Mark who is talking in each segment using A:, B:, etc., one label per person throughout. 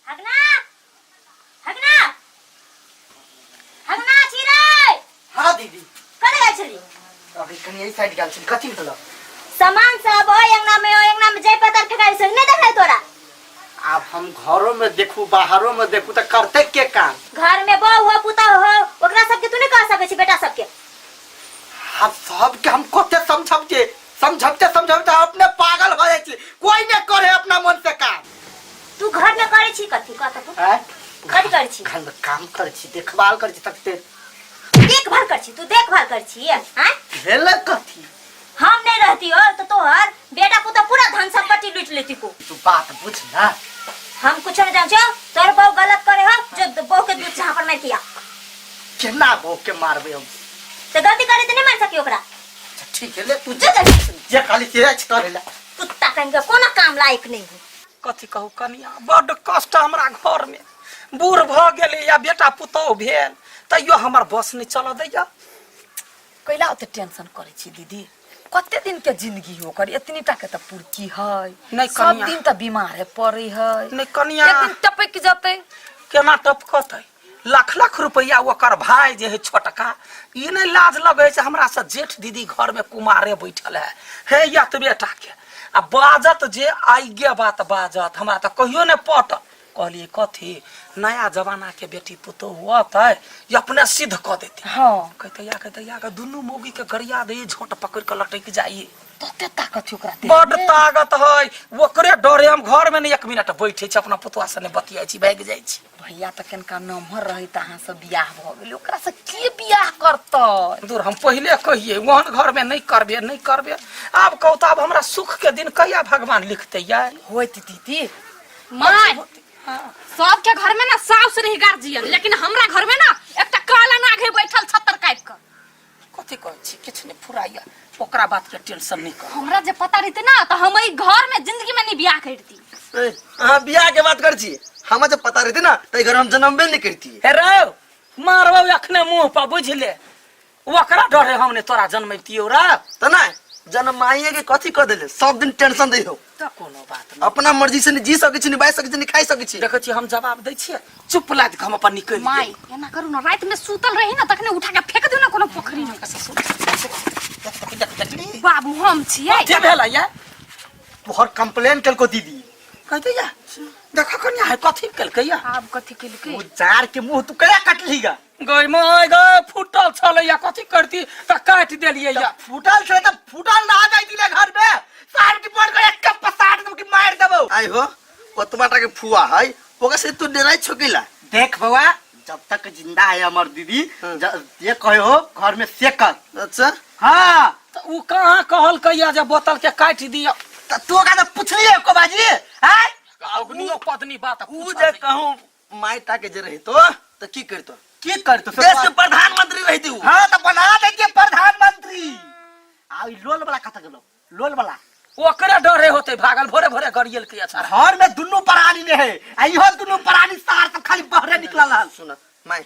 A: हगना, हगना, हगना छी रे।
B: हाँ दीदी।
A: कने गेल छली?
B: अभी कनी एहि साइड गेल छली, कथी भेल?
A: सामान सब ओहि अंगना में, ओहि अंगना में जय पतर फेकाइ से नहीं देखै तोरा।
B: आब हम घरो में देखू, बाहरो में देखू, तऽ करते के काम?
A: घर में बहु हो, पुतहु हो, ओकरा सबके तू नहीं कह सकै छी, बेटा सबके।
B: आब सबके हम कते समझब जे समझबते समझबते अपने पागल हो जाइ छी। कोई ने करे अपना मन से काम।
A: तू घर में करे छी कथी कह त तू?
B: आँय?
A: कथी करे छी?
B: घर में काम करे छी, देखभाल करे छी तकते।
A: देखभाल कर छी, तू देखभाल कर छी आँय?
B: भेल कथी?
A: हम नहीं रहती हो तो तोहर बेटा पुता पूरा धन संपत्ति लूट लेती को।
B: तू बात बुझ ना।
A: हम कुछ नहीं जान छो, तोहर बहू गलत करे हो जो बहू के दूध झापड़ मार किया।
B: केना बहू के मारबे हम?
A: तो गलती करे तो नहीं मार सकी ओकरा।
B: अच्छा ठीक है, ले तू
A: जो जल्दी।
B: जे खाली से करे ला।
A: कुत्ता कहीं के कोनो काम लायक नहीं है।
C: कथी कहू कनिया, बड्ड कष्ट हमरा घर में। बूढ़ भऽ गेलै या बेटा पुतोह भेल, तैयो हमर बस नहि चलऽ दैया।
D: कैला ओते टेंशन करै छी दीदी? कते दिन के जिंदगी हो ओकर? एतनी टा के तऽ पुरकी है।
C: नहीं
D: सब
C: कनिया।
D: दिन तऽ बीमारे पड़े है।
C: नहीं कनिया।
D: एक दिन टपक जतै।
C: केना टपकतै? लाख लाख रुपैआ ओकर भाय जे है छोटका, ई नहि लाज लगै छै हमरा से? जेठ दीदी घर में कुमारे बैठल है, हे एतबे टा के आ बाजत जे आइगे बात बाजत, हमरा तऽ कहियो नहि पटत। कहलियै कथी नया जमाना के बेटी पुतोह अतै, ई अपने सिद्ध कऽ देतै। कहते या कहते या के दुनू मौगी के गरिया दे, झोंट पकड़ के लटक जाइए।
D: तते ताकत छै ओकरा देह
C: बड
D: में।
C: ताकत है, ओकरे डरे हम घर में नहीं एक मिनट बैठे छी, अपना पुतुआ से नहीं बतियाइ छी, भागि जाइ छी।
D: भैया तऽ कनिका नमहर रही तऽ अहाँ सब बियाह भऽ गेल, ओकरा से के बियाह करतै?
C: दूर, हम पहिले कहिए ओहन घर में नहीं करबे, नहीं करबे। आब कहू तऽ आब हमरा सुख के दिन कहिया भगवान लिखते यार?
D: होइत दीदी।
E: माय, सबके घर में ना साउस रही गार्जियन, लेकिन हमरा घर में ना एकटा काला नाग है बैठल छत्तर काटि कऽ।
C: कथी कहै छी? किछु नहि फुराइया, ओकरा बात के टेंशन नहीं कर।
E: हमरा जे पता रहते ना तो हम एहि घर में जिंदगी में नहीं बियाह करती।
F: ए, अहाँ बियाह के बात कर छी, हमरा जब पता रहते ना तो घर हम जन्मबे नहीं करती।
C: हे रौ, मारबौ अखने मुंह पर, बुझले? ओकरा डरे हम ने तोरा जन्मैतियौ रे।
F: त ना जन्माइए के कथी कर देले, सब दिन टेंशन दै हो।
C: त कोनो बात नहीं,
F: अपना मर्जी से नहीं जी सकै छी, नहीं बाजि सकै छी, नहीं खाइ सकै छी।
C: देखै छी हम जवाब दै छियै, चुप लाद के हम अपन निकलि
E: माय
C: गेली।
E: एना करू ना, रात में सुतल रही ना तखने उठा के फेंक दियौ ना कोनो पोखरी में। बाबू हम छियै।
C: कथी भेलै या?
B: तोहर कंप्लेन केलको दीदी।
C: कहते या देख कन्या है, कथी केलकै या?
E: आब कथी केलकै?
B: ओ जार के मुंह तू कया कटली गा?
C: गई my गई, फूटल छलै या, कथी करती त काटि देलियै या।
B: फूटल छलै त फूटल ना जाय दिले घर में, सार की पड़ के एक कप पसार देबो कि मार देबो।
F: आई हो ओतबा टा के फुआ है, ओकरा से तू डराई छोकीला?
B: देख बउआ, जब तक जिंदा है हमर दीदी, जे कहे हो घर में से कर।
F: अच्छा।
B: हाँ।
C: त उ कहाँ कहलकै या जे बोतल के काटि दिअ?
B: त तू ओकरा से पुछलिए एको बाजी? आय
C: अग्नियो पत्नी बात
F: उ जे कहूं माय टा के जे रहितो त की करतो?
B: की करतो?
F: देश के प्रधानमंत्री रहती उ।
B: हाँ त बना देंगे प्रधानमंत्री। आ ई लोल वाला कत गेलो? लोल वाला
C: ओकरे डरे होते भागल, भोरे भोरे गरियल के अच्छा।
B: घर में दुनू प्राणी ने है, आ इहो दुनू प्राणी सार सब खाली बहरे निकलल हल।
F: सुन माय,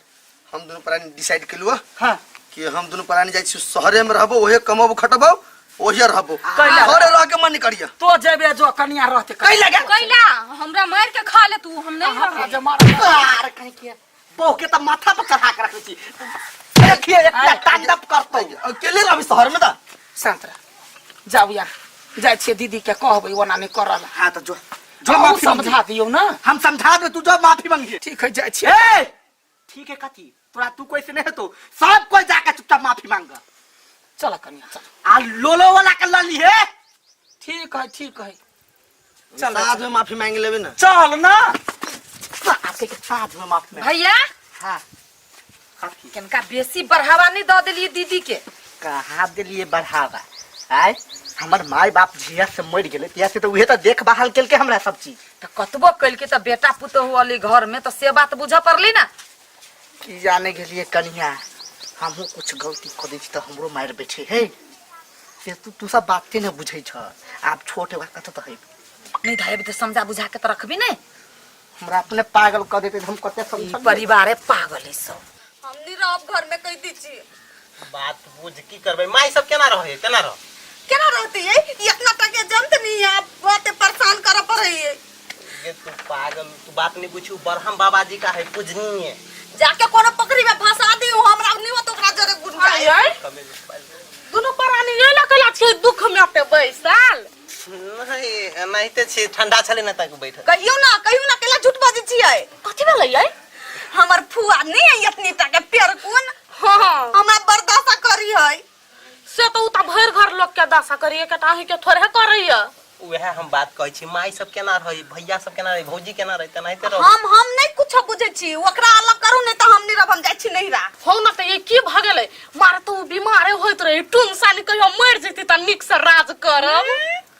F: हम दुनू प्राणी डिसाइड केलु
B: हाँ
F: कि हम दुनू प्राणी जाइ छी शहरे में रहबो, ओहे कमबो खटबो, ओहे रहबो।
C: कैला?
F: घरे रह के मन नहीं करिया।
C: तो जेबे जो कनिया रहते।
B: कैला गे?
E: कैला हमरा मार के खा ले तू, हम नहीं रहबे।
C: जे मार
B: आर कहीं के बहू के त माथा पर चढ़ा के रखले छी, देखिए एकटा तांडव करतौ।
F: अकेले रहबी शहर में त?
C: शांत रह, जाउ यार, जाइ छियै दीदी के कहबै ओना नहीं करल।
B: हाँ त जो जो
C: अहूँ
B: माफी
C: समझा
B: समझा
C: दियौ ना।
B: हम समझा दे, तू जो माफी मांगिए।
C: ठीक है, जाइ छियै।
B: ए ठीक है, कथी तोरा तू कोई से नहीं हेतो, सब कोई जाके चुपचाप माफी मांग।
C: चल कनिया चल।
B: आ लोलो वाला के लली है।
C: ठीक है, ठीक है, चल।
F: साथ में माफी मांग लेबे ना।
C: चल ना।
B: आपके के साथ में माफी मांग।
D: भैया।
B: हाँ कथी?
D: कनिका बेसी बढ़ावा नहीं दऽ देलियै दीदी के?
B: कहाँ देलिए बढ़ावा? आय हमर माय बाप झिया से मर गेलै तिया से तऽ उहे तऽ देखभाल केलकै हमरा सब चीज।
D: तऽ कतबो केलकै तऽ बेटा पुतोहु अली घर में तऽ से बात बुझऽ पड़ली ना।
B: की जाने गेलिए कनिया, हमहूँ कुछ गलती कऽ दै छी तऽ हमरो मारि बैठे है, से तू तू सब बाते ने बुझै छ। आब छोट होगा कतऽ तऽ है
D: नहीं धायब तऽ समझा बुझा के तऽ रखबी नहीं।
B: हमरा अपने पागल कऽ देते, हम कते
D: ई
B: समझ
D: परिवारे पागल है सब।
G: हम नहीं रहब घर में, कह दी छी।
H: बात बुझ की करबै? माय सब केना रहै, केना रह
G: केना रहती है? ये इतना टके जमत नहीं है, आप बहुते परेशान करे पड़े है।
H: गे तू पागल, तू बात नहीं पूछू। बरहम बाबा जी का है पूजनीय।
G: जाके कोनो पोखरी में फंसा दियो, हमरा नहीं हो तो ओकरा जरे गुण
E: अरे
H: कमे में
E: दुनू प्राणी ये लकला छै दुख में ते बैसल।
H: नहीं, एनाहिते छी, ठंडा छलै ने तक बैठल।
G: कहियो ना, कहियो ना, केला झूठ बाजै छियै।
E: कथी भेलै यै?
G: हमर फुआ नहीं है इतनी टा के पेड़ कोन।
E: हाँ।
G: हमरा बर्दाश्त करी है।
E: से तो उ त भरि घर लोग के दशा करिए के अहीं के थोड़े करैया।
H: उएह हम बात कहै छी, माय सब केना रहै, भैया सब केना रहै, भौजी केना रहै, तेनाहिते रहू।
G: हम नहीं कुछ बुझै छी, ओकरा अलग करू नहीं तो हम नहीं रहब, हम जाइ छी नैहरा।
E: हो न त ये की भ गेलै? मारे तो उ बीमारे होइत रहे टुनसानी, कहियो मरि जेती त नीक से राज करब।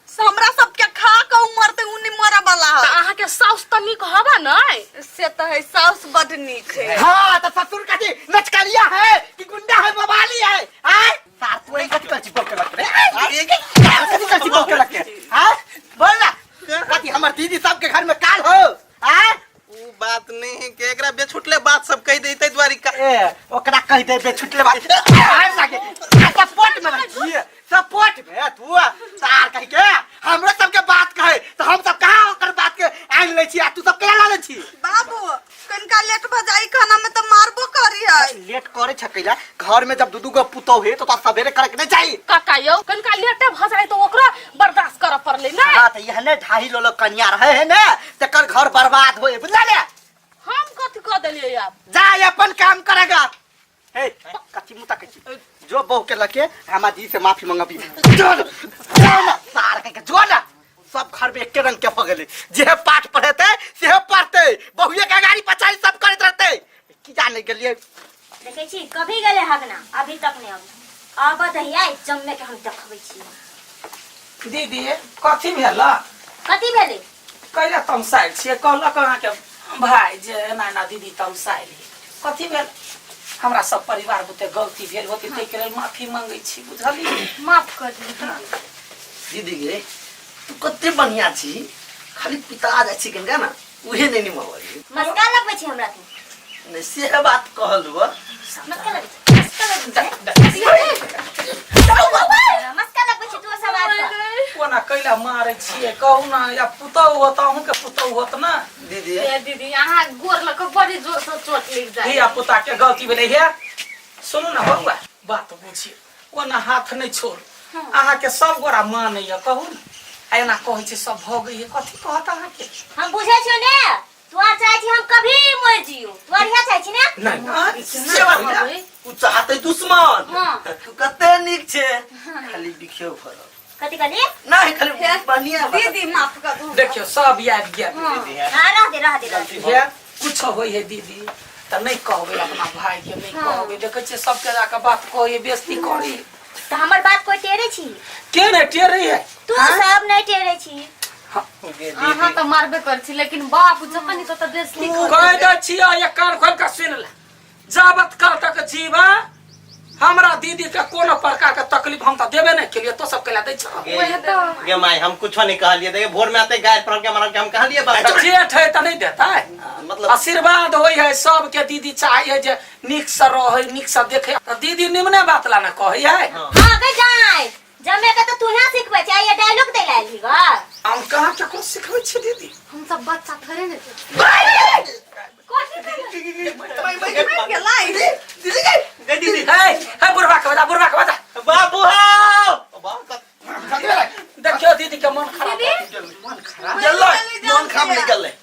G: से हमरा सबके खा के उ मरते, उ नहीं मरे वाला
E: त
G: है।
E: अहाँ के साउस त नीक हबा नै?
G: से तो है, साउस बड नीक है।
B: हाँ तो ससुर का जी नचकलिया है कि गुंडा है, बवाली है? आय सार तू कथी कर छी बोके लगते रे? कथी कर छी बोके लगते? आय बोल ना, कथी हमर दीदी सबके घर में काल हो? आय
H: उ बात नहीं है कि एकरा बेछुटले बात सब कहि देतै दुआरी का।
B: ए ओकरा कहि दे बेछुटले बात। आय लागे सपोर्ट में रखिए, सपोर्ट में तू सार कहि के हमरो सबके बात कहे तो हम सब कहाँ ओकर बात के आनि लै छी आ तू सब केना ला लै छी?
G: बाबू कनिका लेट भ जाई खाना में तो मारबो करी है।
B: लेट करे छकैला घर में जब दू दू गो पुतोह है तो तोरा सवेरे करे के नहीं चाही।
E: काका यौ कनिका लेटे भ जाए तो ओकरा बर्दाश्त करऽ पड़लै नै?
B: हाँ तो यहने ढाई लो कन्या रहे है ना तकर घर बर्बाद होए, बुझला ने?
E: हम कथी कह देलियै आब?
B: जा अपन काम करेगा। हे कथी मुँह तकै छी? जो बहू के लके हमार जी से माफी मंगबी। जो जो ना सार के जो ना, सब घर में एके रंग के भ गेलै। जे पाठ पढ़ेते से पढ़ते, बहुए के गाड़ी पचाई सब करैत रहते। की जाने गेलियै।
A: देखै छी कभी गेलै हगना अभी तक नहीं अब आब दहिया जम्मे के हम देखबै छी।
C: दीदी कथी भेल?
A: कथी भेलै?
C: कैला तमसायल छियै? कहलक अहाँके भाय जे एना एना दीदी तमसायल है, कथी भेल? हमरा सब परिवार बुते गलती भेल होती, ताहिके लेल माफी मांगै छी, बुझलियै?
E: माफ कर दियौ दीदी।
F: दीदी गे तू कते बढ़िया छी, खाली पिता जाइ छी कनिका ना उहे नहीं निमन लगे।
A: मस्का लगबै छी हमरा तू?
F: नहीं से बात कहलु।
A: मस्का लगै छी, मस्का लगै छी, मस्का लगबै छी तू सब बात पर।
C: कोना कैला मारै छियै कहू ना? या पुतहु होत, अहूँके पुतहु होत ना।
F: दीदी
E: ए दीदी अहाँ गोर लग के बड़ी जोर से चोट लग जाए।
C: धिया पुता के गलती भेलै। हे सुनू ना बौआ, बात बुझियौ, ओना हाथ नहि छोड़, अहाँके सब गोरा मानैया। कहू ने आ एना कहै छै सब भऽ गेल, कथी कहत अहाँके?
A: हम बुझै छियौ ने, तू आर चाहै छी हम कभी मरि जियो, तू आर इएह चाहै छी ने?
F: नहीं
C: से बात नहि।
F: तू चाहते दुश्मन।
A: हाँ।
F: तू कते नीक छे, खाली बिखियो फरल।
A: कथी कहली?
F: नहीं खाली बढ़िया बात।
G: दीदी माफ कर दू।
C: देखियौ सब आबि गेल।
A: हाँ रह दे, रह दे, रह दे।
C: हे कुछ होइ है दीदी तऽ नहि कहबै अपना भाई के, नहि कहबै। देखै छियै सबके जाके बात कहै, बेइज्जती करी।
A: तऽ हमर बात कोई टेरे छी?
C: के नहि टेरै है?
A: तू सब नहि टेरे छी।
E: अहाँ तऽ मारबे करै छी लेकिन बाप जखन तत बेइज्जती
C: तू कह दै छियै एक कान खोल के सुनि ले, जाबत काल तक जीवा हमरा दीदी के कोनो प्रकार के तकलीफ हम तऽ देबे नहि केलियै, तो सब केला दै छह।
E: वएह तऽ।
H: गे माय हम कुछो नहीं कहलिए, देखे भोर में आते गाय पर के मारल के हम कहलिए बात।
C: तऽ जेठ है तऽ नहि देतै?
F: मतलब
C: आशीर्वाद होइ है सबके। दीदी चाहे है जे नीक से रहै, नीक से देखे, तऽ दीदी निमने बात ला ने कहै है।
A: हाँ गई जाय जमे के तो तू यहाँ सिखबै छै, ये डायलॉग दै ला आइलही गा।
C: हम कहाँ केकरो सिखबै छियै दीदी?
E: हम सब बच्चा थोड़े ने छी।
F: दीदी गे
H: गे दीदी
C: हे हे बुढ़वा के बजा, बुढ़वा के बजा।
H: बाबू हो बाबू।
C: देखियो दीदी के मन खराब।
F: गेलै मन खराब नहीं गेलै,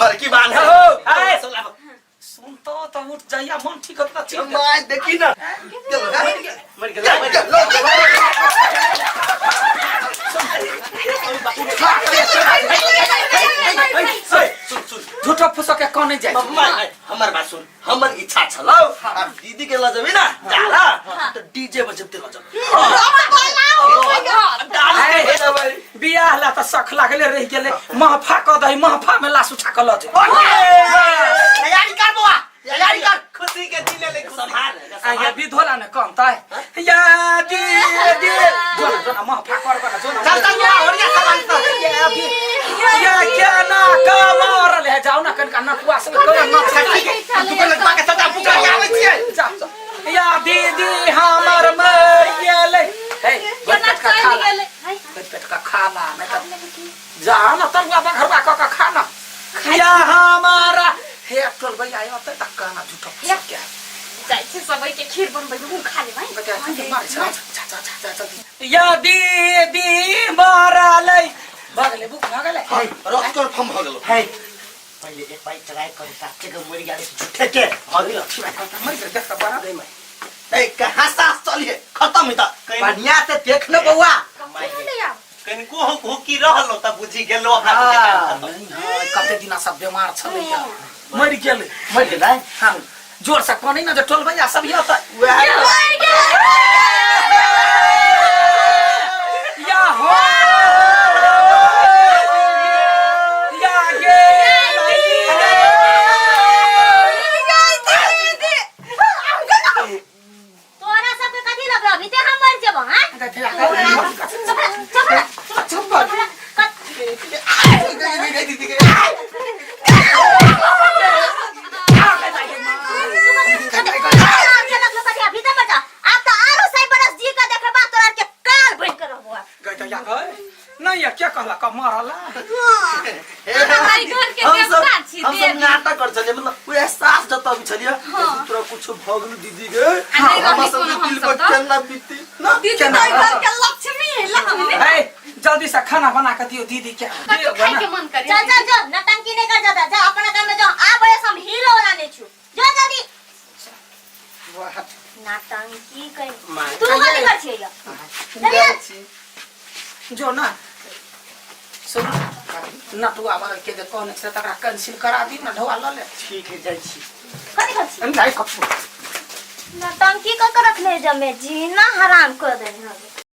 F: हर की बात है।
C: हो हे सुन तो उठ जाइया, मन ठीक होता ठीक।
F: माय देखी ना गेलै
H: मर गेलै, मर गेलै।
C: झूठो फूसो के कने जाय।
F: माय हमर बात सुन, हमर इच्छा छलौ आ दीदी के ल जेबी ना जाला तो डीजे बजबते ल जेबी।
C: बियाह ला तऽ सख लागले रहि गेलै, महफा कऽ दही, महफा में लाश उठा कऽ लऽ जो।
B: तैयारी कर बौआ, तैयारी कर।
H: खुशी के दिन ले
F: संभाल।
C: आ विधोला ने कम तऽ या दीदी जो ना, जो ना महफा कर बना जो ना।
B: चल चल बौआ, ओरिया सामान सब।
C: या केना कमरल है, जाओ ना कनका नटुआ सब कोना नच।
B: तू लगवा के सदा पुकार के आबै छियै।
C: जा जा। या दीदी हमर मर गेलै। हे भरि पेट का खा ला, भरि पेट का खा ला, नहीं तऽ जा ना तरुआ बघरुआ कऽ के खा ना। टोल भैया आते तक कहना झूठो सब क्या
E: जाइ छी सबई के खीर बनबै हम खा लेबै
C: या दीदी मरलै भऽ गेलै बुक भऽ गेलै
F: रक्त कन्फर्म भऽ गेलो
B: है पहिले एक बार ट्राई कर साचे के मर गेल झूठे के
F: भऽ गेलो
C: मरि गेलै देख तऽ बड़ा
F: ए कहाँ सास चलिए खत्म होता
B: बढ़िया से देख न बउआ
H: कनिको हुक हुकी रहलो त बुझी गेलो अपना सबके काम खत्म।
C: नहीं है कते दिना सब बीमार छलैया मरि गेलै
B: मर गेलै
C: हाँ जोर से कहनी ना जे टोल भैया सब यऽ तऽ
B: वएह
C: या हो या गेलै
A: तोरा सबके कथी लगलो अभी ते हम मर जेबो हां चुप चुप अभी ते मर जा अब तो आरो सही बरस जी का देखबा तोरा के काल बन के रहबो
C: नहीं या क्या कहला का मरला
E: हमारी घर के
F: हम सब
E: देवता छी
F: हम सब
E: देवी
F: नाटक कर छलिए मतलब ओ एहसास जत अभी छलिए तोरा कुछ भ गेल दीदी के
E: आ नहीं
F: हमरा
E: रहली
F: सब
E: कोनो
F: के
E: हम
F: दिल
E: सब
F: पर
E: तऽ।
F: केना बीती ना
G: दीदी तो घर के लक्ष्मी है लक्ष्मी
C: ए जल्दी से खाना बना के दियो दीदी के
E: कतौ खाय के मन करे
A: चल चल जो नटंकी नहीं कर जाता जा अपना काम में जो आ बयस हम हीरो वाला नहीं छु जो जल्दी नटंकी कर तू कथी कर छियै चलिए
C: जो ना सुन नटुआ वाला के जे कहने छै तकरा कैंसिल करा दी ना ढोआ ल ले
B: ठीक है जाइ छी
A: कथी कर छी
C: नहीं कपू
A: नटंकी कर के रखले जमे जीना हराम कर देने हवे